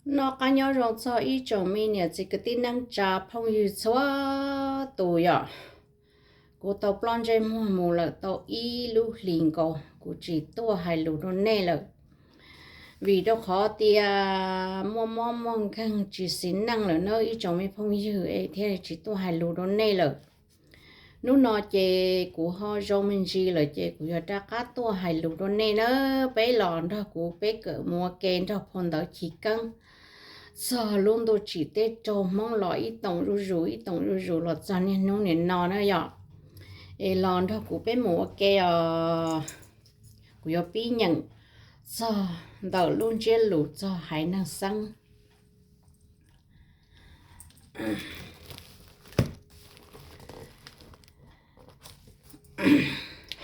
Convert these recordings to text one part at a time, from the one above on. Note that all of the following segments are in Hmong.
Noj qab nyob zoo txog ib tsoom me niam txiv kwv tij neej tsa phooj ywg txhua tus yom. Kuv tau ploj ntsej muag mus lawm tau ib lub hlis nkaus kuv tsis tuaj hais lus rau nej lawm, vim rau qhov tias muaj mob muaj nkeeg tsis xis neej lawm na ib tsoom me phooj ywg, es thiaj tsis tuaj hais lus rau nej lawm. Hnub no ces kuv ho zoo me ntsis lawm ces kuv yuav rov qab tuaj hais lus rau nej na. Peb los nrog kuv peb kawm mus ua ke nrog phau ntawv Chiv Keeb txog lub ntuj tsim teb raug Hmoob los ib toom zuj zus ib toom zuj zus los txog niaj hnub nim no na yom. Es los nrog kuv peb mus ua ke os, kuv yuav pib nyeem txog ntawm lub ntsiab lus txog haiv neeg xeeb.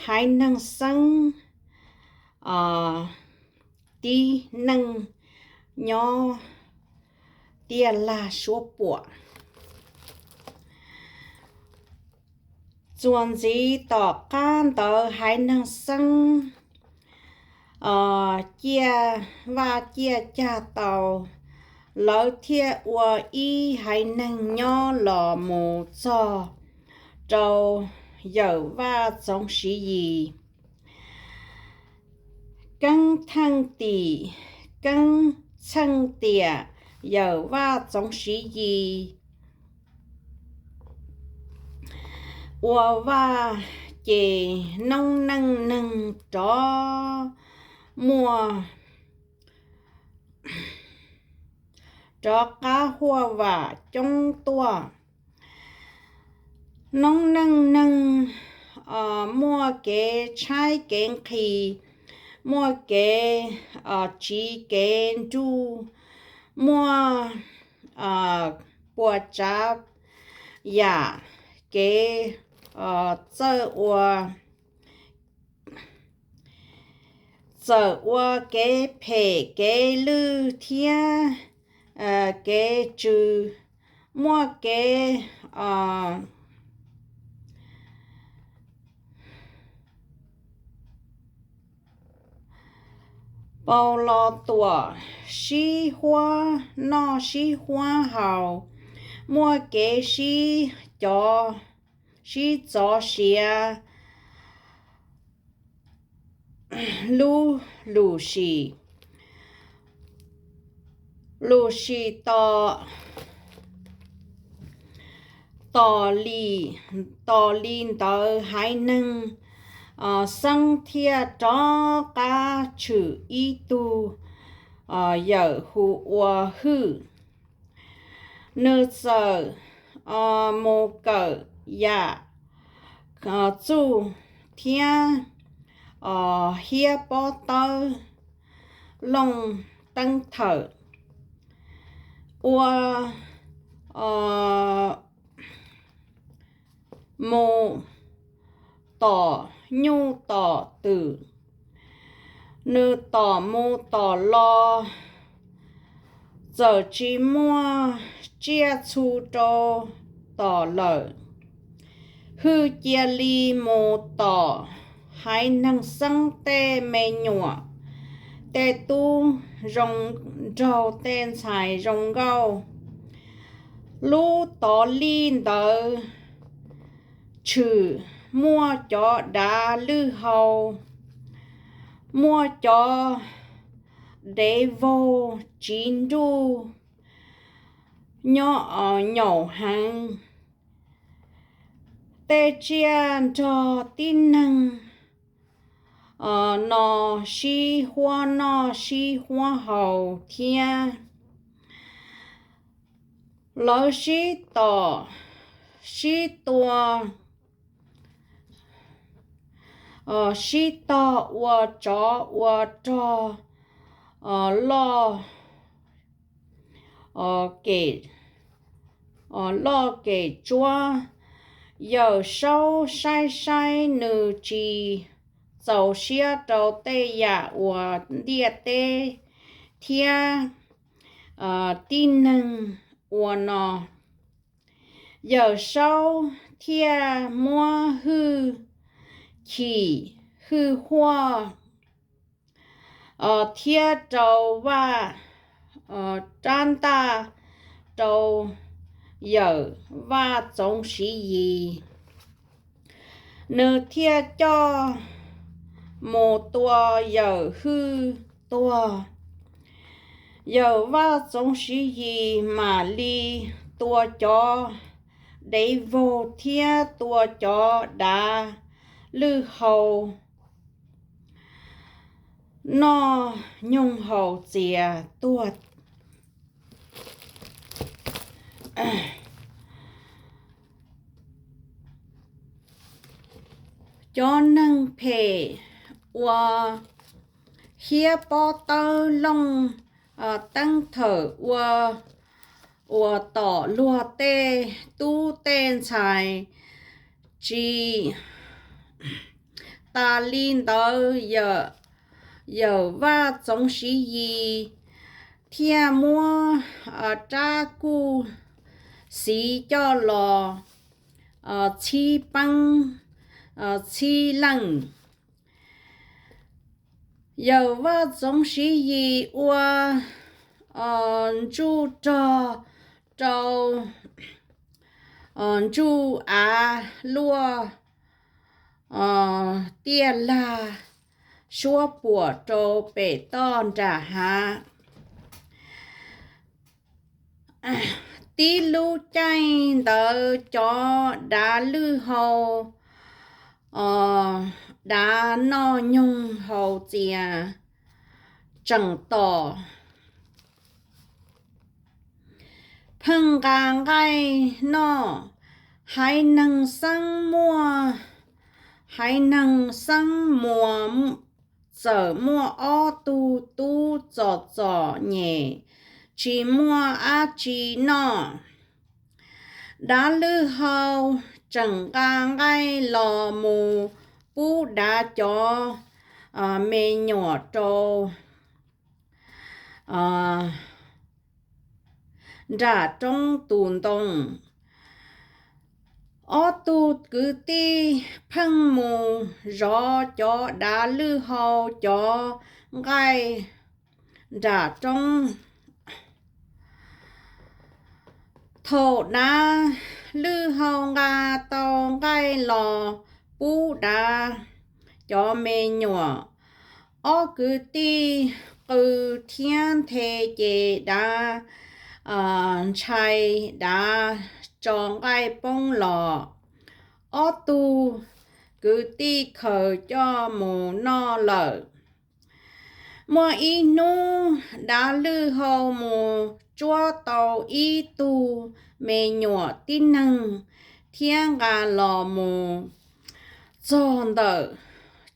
Haiv neeg xeeb, tib neeg nyob tiaj laj suab puam. Txuas ntxiv tom qab ntawd haiv neeg xeeb ciaj vaj ciaj cag tau, lawv thiaj ua ib haiv neeg nyob los mus txog rau Yawm Vaj Txoov Siv Yis. Keeb theej tim, keeb txheej tiam, Yawm Vaj Txoov Siv Yis ua vaj ces noob neej neeg rov muaj, rov qab huaj vam coob tuaj. Noob neej neeg muaj kev tshaib kev nqhis, muaj kev tsiv kev nruj, muaj puas tsav yam kev txawj ua, txawm ua kev phem kev lwj thiab kev tsw, muaj kev paus los tuam, sib huab noj sib huab haus, muaj kev sib cov sib txov siav lub lus sim. Lus sim tom, tom li, tom li ntawd haiv neeg xeeb thiaj rov qab tshwm ib tug yawm hu ua Hwj. Nws txawm mus kawm yam txuj thiab hiab pob tawb looj teeb thawm, ua mus tom nyuj tom twm. Nws tom mus tom los txawm tsis muaj tsiaj txhu rau tom lawm. Hwj cia li mus tom haiv neeg xeeb tej me nyuam, tej tub zoo nraug tej ntxhais zoo nkauj. Lub tod lij ntawd tshwm muaj cov dav lwj hau, muaj cov dev vaug tsiv nruj nyob nyaum heev. Tej tsiaj nrog tib neeg no sib huab noj sib huab haus thiab. Lawv sib tom sib tua, sib tog ua tsov ua rog, loj kem, loj kem tsuab. Yawm Saub saib saib nws tsis txaus siab rau tej yam uas ntiaj teb thiab tib neeg ua no. Yawm Saub thiaj muab hwj chim hwj huaj thiab rau vaj rab ntaj rau yawm Vaj Txoov Siv Yis, nws thiaj coj mus tua yawm Hwj tuag. Yawm Vaj Txoov Siv Yis mam li tua cov dev vaug thiab tua cov dav lwj hau noj nyoog haus txias tuag. Cov neeg phem uas hiab pob tawb looj teeb thawm ua uas tom luag tej tub tej ntxhais tsis tas li ntawd, yawm Vaj Txoov Siv Yis thiaj muab rab kuj xiv coj los txhib peeb txhib leej. Yawm Vaj Txoov Siv Yis ua ntsuj rog rau ntsuj av luaj tiaj lag suab puam rau pem toj nram hav. Tib lub caij ntawd cov dav lwj hau, dav noj nyoog haus txias tseem tom pheej nqa nqaij noj. Haiv neeg Xeeb muaj, haiv neeg Xeeb muas txawm muaj ob tug tub txom txom nyem tsis muaj dab tsi noj. Dav lwj hau tseem nqa nqaij los mus pub dav cov me nyuam rau nram roob tus ntoo. Ob tug kwv tij pheej mus zov cov dav lwj hau cov nqaij nram roob. Thaum dav lwj hau nqa tau nqaij los pub dav cov me nyuam, ob kwv tij qw thiab nthe ces dav ntshai, dav tso nqaij poob los. Ob tug kwv tij khaws coj mus noj lawm. Muaj ib hnub dav lwj hau mus tsuab tau ib tug me nyuam tib neeg thiab nqa los mus txog ntawm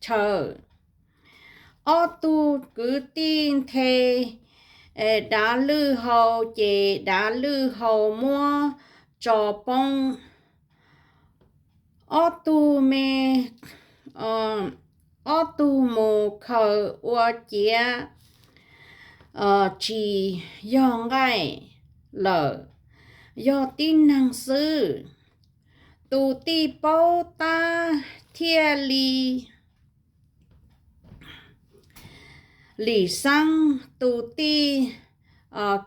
chaw. Ob tug kwv tij nthe dav lwj hau ces dav lwj hau muab tso poob. Ob tug me, ob tug mus khaws ua ciav tsis yog nqaij lawm, yog tib neeg xwb. Tus tij paub tab thiaj li lim xeeb, tus tij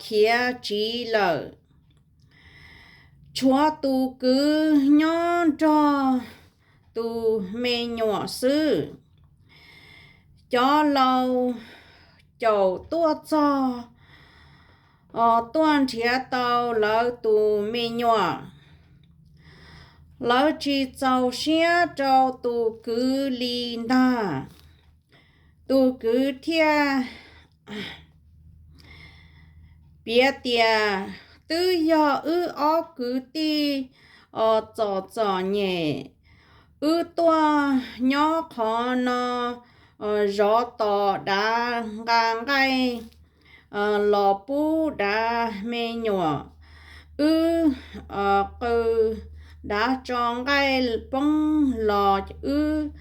khiav tsiv lawm. Tshuav tus kwv nyob nrog tus me nyuam xwb. Cov laus caum tuaj txog, tuaj nrhiav tau lawv tus me nyuam. Lawv tsis txaus siab rau tus kwv li ntag. Tus kwv thiaj piav tias, twb yog wb ob kwv tij txom txom nyem, wb tuaj nyob qhov no zov tos dav nqa nqaij los pub dav me nyuam. Wb qw dav tso nqaij poob los wb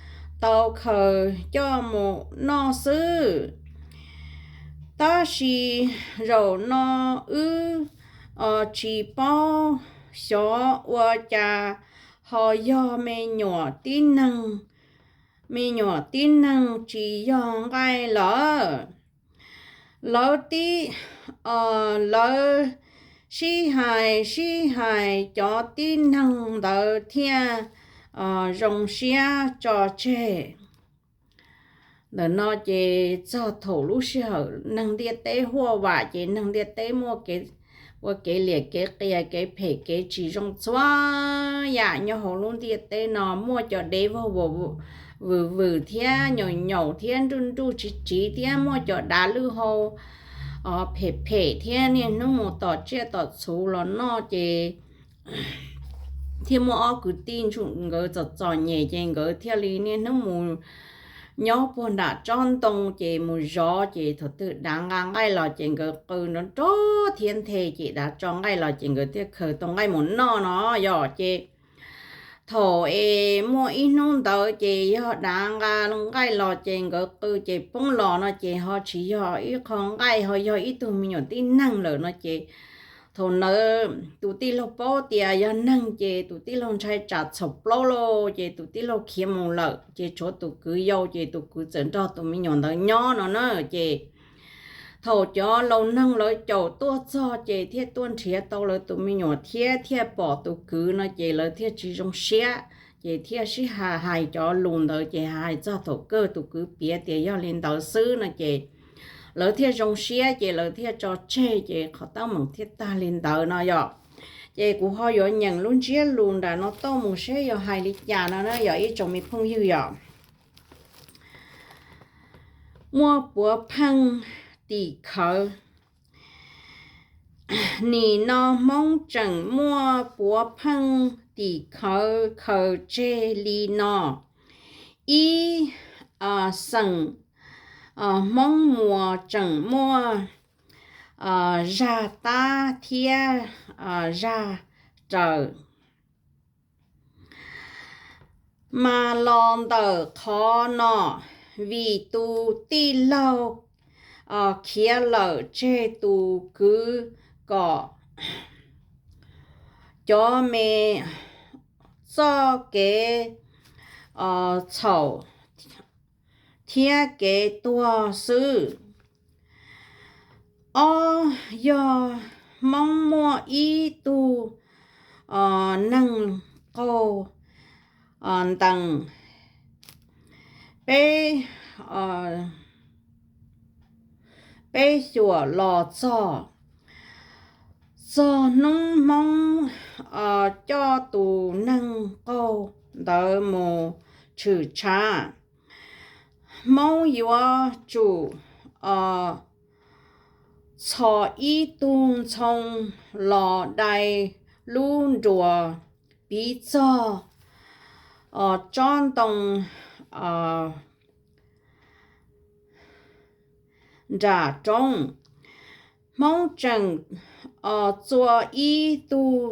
tau khaws coj mus noj xwb. Tab sis zaum no wb tsis paub xyov ua cas ho yog me nyuam tib neeg, me nyuam tib neeg tsis yog nqaij lawm. Lawv tib lawv sib hais sib hais cov tib neeg ntawd thiaj zoo siab tso tseg. Ntawm no ces txog thaum lub sij hawm neeg ntiaj teb huaj vam ces neeg ntiaj teb muaj kev ua kev liam kev qias kev phem kev tsis zoo txhua yam nyob hauv lub ntiaj teb no, muaj cov dev vog vwm vwm thiab nyaum nyaum thiab nruj nruj tsiv tsiv thiab muaj cov dav lwj hau phem phem thiab niaj hnub mus tom tsiaj tom txhu los noj ces thiaj muaj ob kwv tij ntsuj nkawd txom txom nyem ces nkawd thiaj li niaj hnub mus nyob puag nram tsob ntoo ces mus zov ces thaum twg dav nqa nqaij los ces nkawd qw nrov nrov thiab nthe ces dav tso nqaij los ces nkawd thiaj khaws tau nqaij mus noj no yog ces thaum es muaj ib hnub ntawd ces yog dav nqa nqaij los ces nkawd qw ces poob los no ces ho tsis yog ib qho nqaij ho yog ib tug me nyuam tib neeg lawm no ces thaum ntawd tus tij laug paub tias yog neeg ces tus tij laug ntshai tsam txhaum plaub lauj ces tus tij laug khiav mus lawm ces tshuav tus kwv yau ces tus kwv txawm nrog tus me nyuam ntawd nyob no na ces thaum cov laus neeg lawv caum tuaj txog ces thiaj tuaj nrhiav tau lawv tus me nyuam thiab thiaj pom tus kwv no ces lawv thiaj tsis zoo siab ces thiaj sib hais hais cov lus ntawd ces hais txog thaum kawg tus kwv piav tias yog li ntawd xwb no ces lawv thiaj zoo siab ces lawv thiaj tso tseg ces qhov teeb meem thiaj tag li ntawd no yom. Ces kuv ho yuav nyeem lub ntsiab lus nram no tuaj mus seb yog hais li cas no na yog ib tsoom me phooj ywg yom. Muaj puav pheej tim khawv. Nim no Hmoob tseem muaj puav pheej tim khawv khaws tseg li no. Ib, xeem Hmoob Muas tseem muaj zaj tab thiab zaj raws. Mas los ntawm qhov no, vim tus tij laug khiav lawm tseg tus kwv kom cov me txoj kev txhaum thiab kev tuag xwb. Ob, yog Hmoob muaj ib tug neeg qaug ntees peb, peb xyuam los txog, txog hnub Hmoob coj tus neeg qaug ntawd mus tshwm tshav, Hmoob yuav tsum txhos ib tug ntxhoo los dai lub nruas piv txog tsob ntoo nram roob. Hmoob tseem txua ib tug,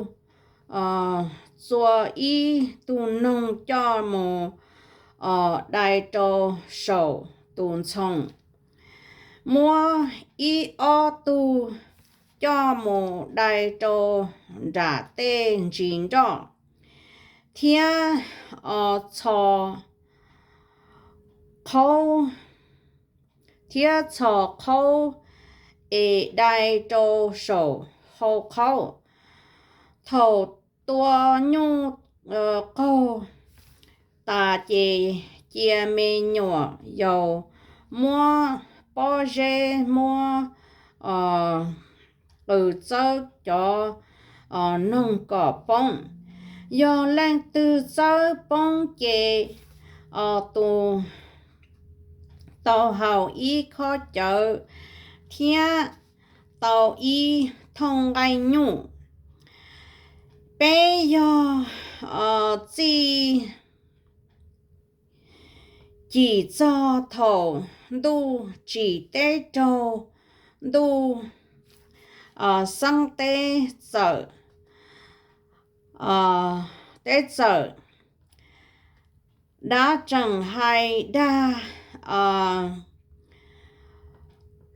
txua ib tug noog coj mus dai rau saum tus ntxhoo, muab ib ob tug coj mus dai rau nram tej ntsis nroj, thiab txhos qhaub, thiab txhos qhaub es dai rau saum hau qhaub. Thaum tua nyuj qaug tas ces cia me nyuam yaus muab pob zeb muab qws txawb cov noog kom poob. Yog leej twg txawb poob ces tus tau haus ib khob cawv thiab tau ib thooj nqaij nyuj. Peb yog txij cim txog thaum ntuj tsim teb raug ntuj xeeb teb txawm, teb txawm dab tseem hais dag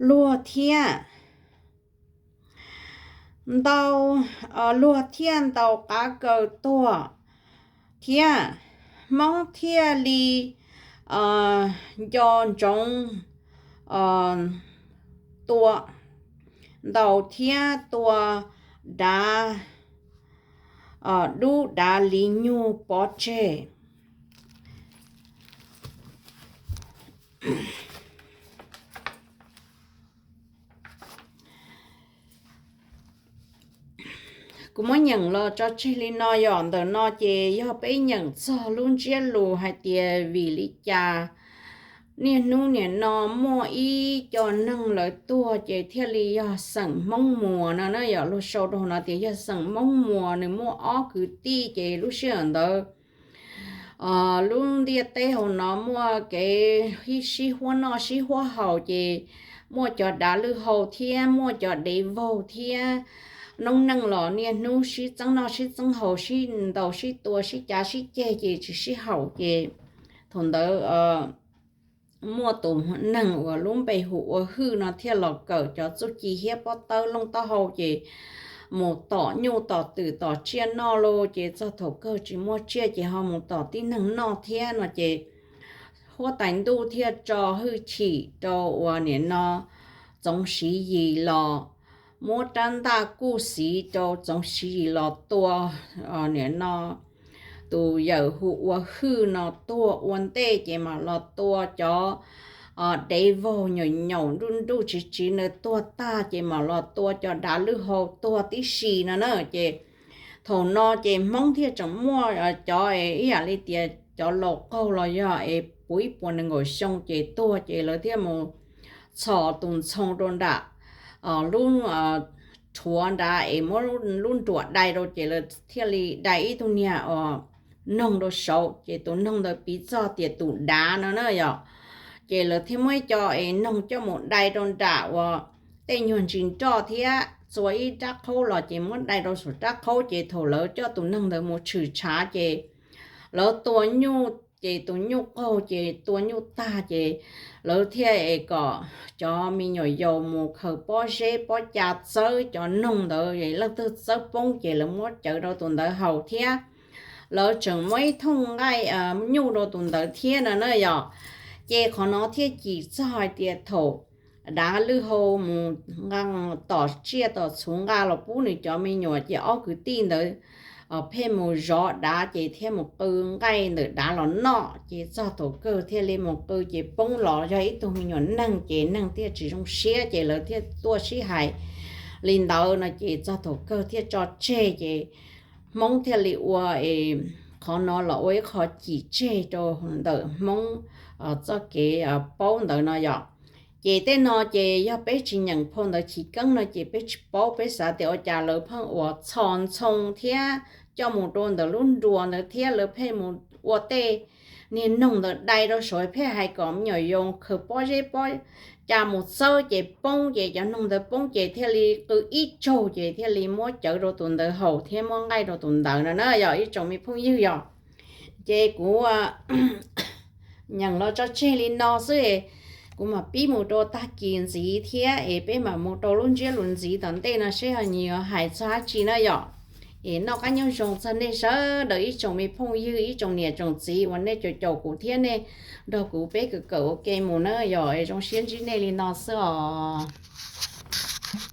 luag thiab ntau, luag thiaj ntau qav kaw tuag thiab Hmoob thiaj li nco ntsoov tua ntaus thiab tua dav, dub dav li nyuj pov tseg. Kuv muab nyeem los tso tseg li no, yog ntawm no ces yog peb nyeem txog lub ntsiab lus hais tias vim li cas niaj hnub nim no muaj ib co neeg lawv tuag ces thiaj li yog xeem Hmoob Muas no na. Yog luag sau rau no tias yog xeem Hmoob Muas nws muaj ob kwv tij ces lub sij hawm ntawd lub ntiaj teb hauv no muaj kev sib huab noj sib huab haus ces muaj cov dav lwj hau thiab muaj cov dev vaug thiab noob neej los niaj hnub sib txeeb noj sib txeeb haus, sib ntaus sib tua, sib cav sib ceg ces tsis sib haum ces thaum ntawd muaj tus neeg uas lub npe hu ua Hwj no thiaj los kawm cov txuj ci hiab pob tawb looj taub hau ces mus tom nyuj tom twm tom tsiaj noj lauj. Ces txog thaum kawg tsis muaj tsiaj ces ho mus tom tib neeg noj thiab no ces huab tais ntuj thiaj tso hwj chim rau uas nim no Txoov Siv Yis los muab rab ntaj kuj xiv rau Txoov Siv Yis los tua nim no tus yawm hu ua Hwj no tuag ua ntej ces mam los tua cov dev vaug nyaum nyaum nruj nruj tsiv tsiv ntawd tuag tag ces mam los tua cov dav lwj hau tuag tib si no na. Ces thaum no ces Hmoob thiaj tseem muaj cov ib yam li tias cov laus qaug los yog es puv ib puas nees nkaum xyoo ces tuag ces lawv thiaj mus txhos tus ntxhoo rau nram lub rhuav nrad es muab lub nruas dai rau ces lawv thiaj li dai ib tug niag noog rau saud ces tus noog ntawd piv txog tias tus dav no na yom. Ces lawv thiaj muab ib co es noog coj mus dai rau nram uas tej nyuag ntsis nroj thiab txua ib rab qhaub los ces muab dai rau saum rab qhaub ces thaum lawv coj tus noog ntawd mus tshwm tshav ces lawv tua nyuj ces tus nyuj qaug ces tua nyuj tag ces lawv thiaj es kom cov me nyuam yaus mus khaws pob zeb pob ca txawb cov noog ntawd es leej twg txawb poob ces lawv muab cawv rau tus ntawd haus thiab. Lawv tseem muab ib thooj nqaij nyuj rau tus ntawd thiab no na yom. Ces qhov no thiaj cim txog hais tias thaum dav lwj hau mus nqa tom tsiaj tom txhu nqa los pub nws cov me nyuam ces ob kwv tij ntawd pheej mus zov dav ces thiaj mus qw nqaij ntawm dav los noj ces txog thaum kawg thiaj li mus qw ces poob los yog ib tug me nyuam neeg ces neeg thiaj tsis zoo siab ces lawv thiaj tuaj sib hais li ntawd no ces txog thaum kawg thiaj tso tseg ces Hmoob thiaj li ua qhov no los ua ib qho cim tseg rau ntawm Hmoob txoj kev paub ntawd no yom. Ces tej no ces yog peb tsis nyeem phau ntawv chiv keeb no ces peb tsis paub, peb xav tias ua cas lawv pheej ua txhos ntxhoo thiab coj mus rau ntawm lub nruas ntawd thiab lawv pheej mus ua tej niag noog ntawd dai rau saud pheej hais kom me nyuam yaus khaws pob zeb pob ca mus txawb ces poob ces cov noog ntawd poob ces thiaj li qw ib tsaug ces thiaj li muab cawv rau tus ntawd haus thiab muab nqaij rau tus ntawd no na yog ib tsoom me phooj ywg yog. Ces kuv nyeem los tso tseg li no xwb, kuv mam pib mus rau tag kis ntxiv thiab es peb mam mus rau lub ntsiab lus ntxiv tom ntej no seb ho nyias yuav hais txog dab tsi na yom. Es noj qab nyob zoo txog nej sawv daws ib tsoom me phooj ywg ib tsoom niam tsoom txiv uas nej caum caum kuv thiab nej nrog kuv peb kawm kawm ua ke mus na yom, es zoo siab ntsib nej li no xwb os.